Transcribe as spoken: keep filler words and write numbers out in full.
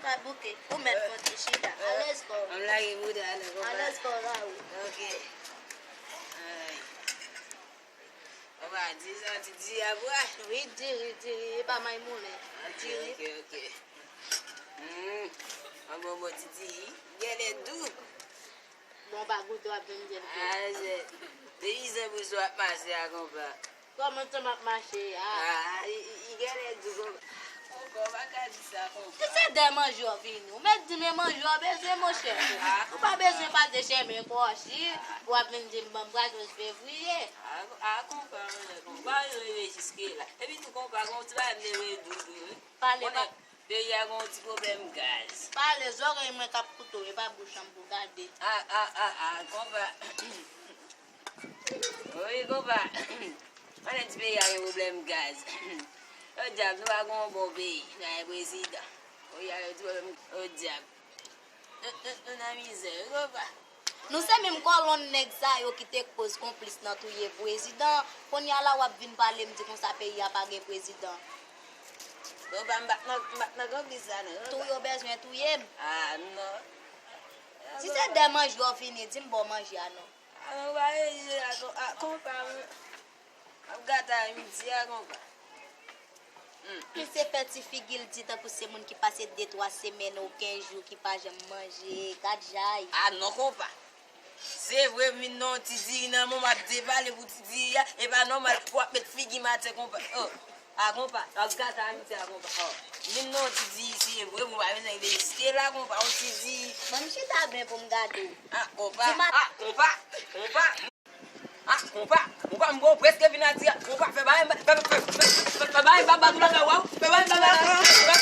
Pa bouke, ou mèt fò ti chita. Alèz kò w. Ann lage bouda nan konpa. Alèz kò w la wi. Ok. Ay. Konpa, di sa ti diri a bwa. Wi, diri, diri, e pa may moulen. Ok, diri. Ok, ok. Hmm. An bon bon ti diri. Genlè dou. Bon, pa goute w ap vin di l ke. Ah, se. Depi se pou sou ap mache a konpa. Kòman tan m ap mache a? Ah, i, i, i genlè di konpa. Konpa, w pa ka di sa konpa. Se de manje w vini. Ou mèt di men manje w bezwen, monchè. Ah. Ou pa bezwen pase chemen kò w si. Ou ap vin di m ban m bra douz fevriye. Ah, ah, konpa, monchè, konpa, yo rive jiske la. Epi tou konpa, gon ti bagay m te vle di w tou, wi. Pale, pa. Peyi a gen yon ti pwoblèm gaz. Pale, zòrèy mwen k ap koute w, e pa bouch an pou gade. Ah, ah, ah, ah, konpa. Wi, konpa. Konnen ti peyi a gen pwoblèm gaz. Yo dyab, nou pa gen yon bon peyi, nou pa gen prezidan. Wi, a gen ti pwoblèm, yo dyab. Nou, nou, nou nan mizè, wi, konpa. Nou se menm kòlonn nèg sa yo ki te koz konplis nan touye prezidan. Kounye a la w ap vin pale m di konsa peyi a pa gen prezidan. Bon, pa m pa t nan, m pa t nan konplis la non. Tou yo bezwen touye m. Ah, non. Si se de manje w vini, di m ba w manje a non. Ah, non, pa manje a non. Ah, konpa, m ap gate Ayiti a, konpa. Hmm. Misye fè ti figi l di tankou se moun ki pase de twa semèn ou kenz jou ki pa janm manje. Gad jay. Ah, non, konpa. Se vre, m vin nan yon ti diri nan men w, m ap depale pou ti diri a. E pa nòmal pou w ap met figi m atè konpa. Oh. Ah, konpa, w ap gate Ayiti a, konpa. Oh. M vin nan yon ti diri, se vre, m pa bezwen de riske la, konpa. Yon ti diri. Ban m chita byen pou m gade w. Ah, konpa. Di m a- Ah, konpa. Konpa. Ah, konpa, konpa, m bon, prèske vin a di, konpa, fè bagay, fè, fè, fè, fè, fè bagay, pa bat ou lakay, waw, fè bagay, pa bat ou lakay, fè